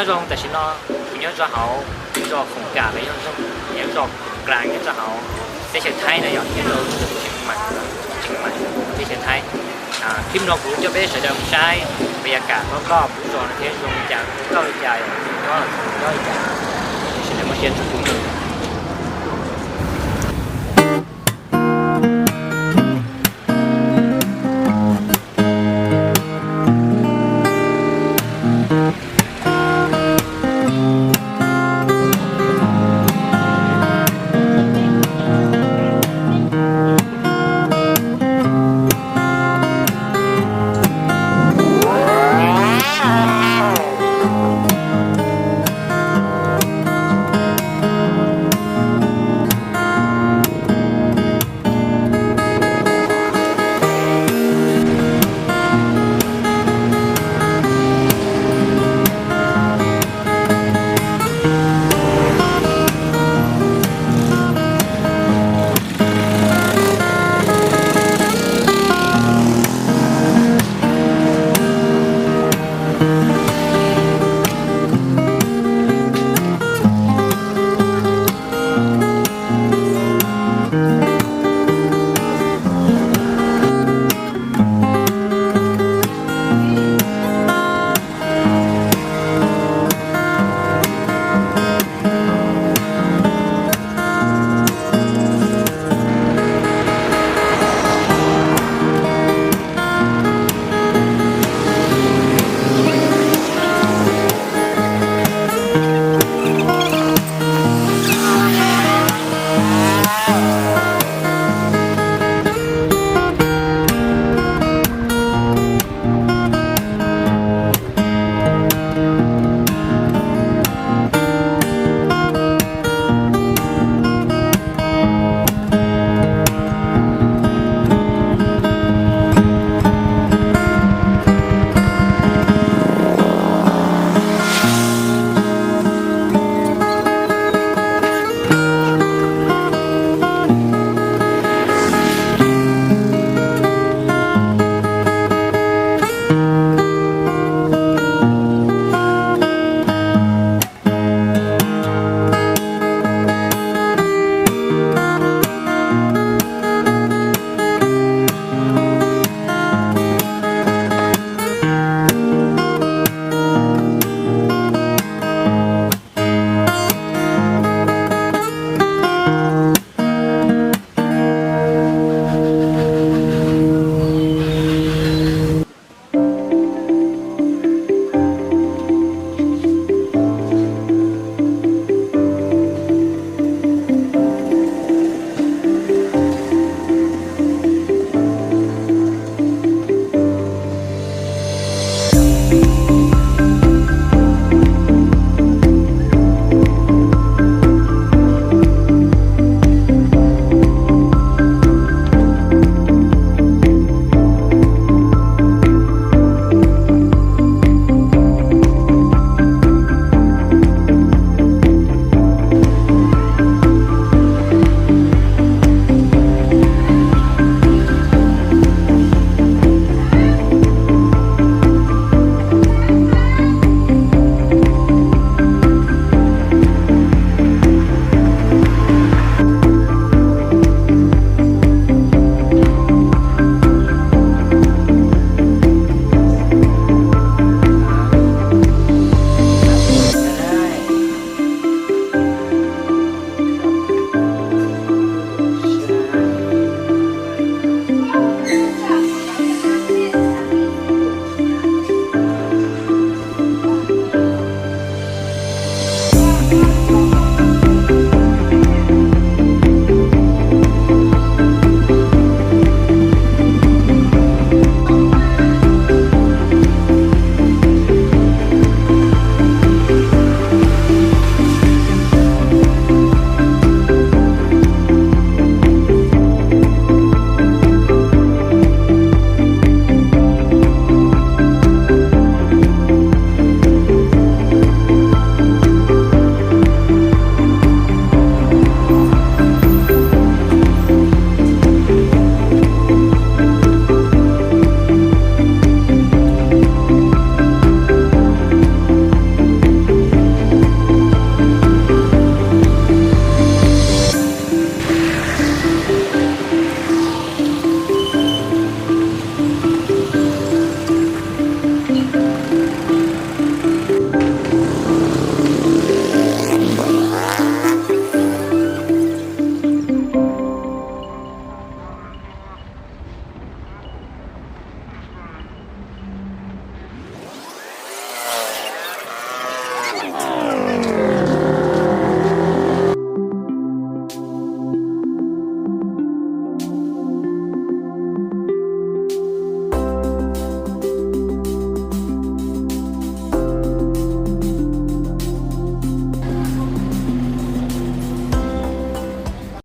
Nyob zoo, tam sim no kuv nyob rau hauv zos Khoom Kam los yog zos, nyob zos Khoom Kam nyob rau hauv teb chaws Thaib na yom, nyob rau teb chaws Thaib, clip no kuv coj peb sawv daws mus saib bas yam kam rau koj kuv zos no thiab zoo li cas, koj li cas, nyob nyob li cas, sawv daws muaj siab txhua tus.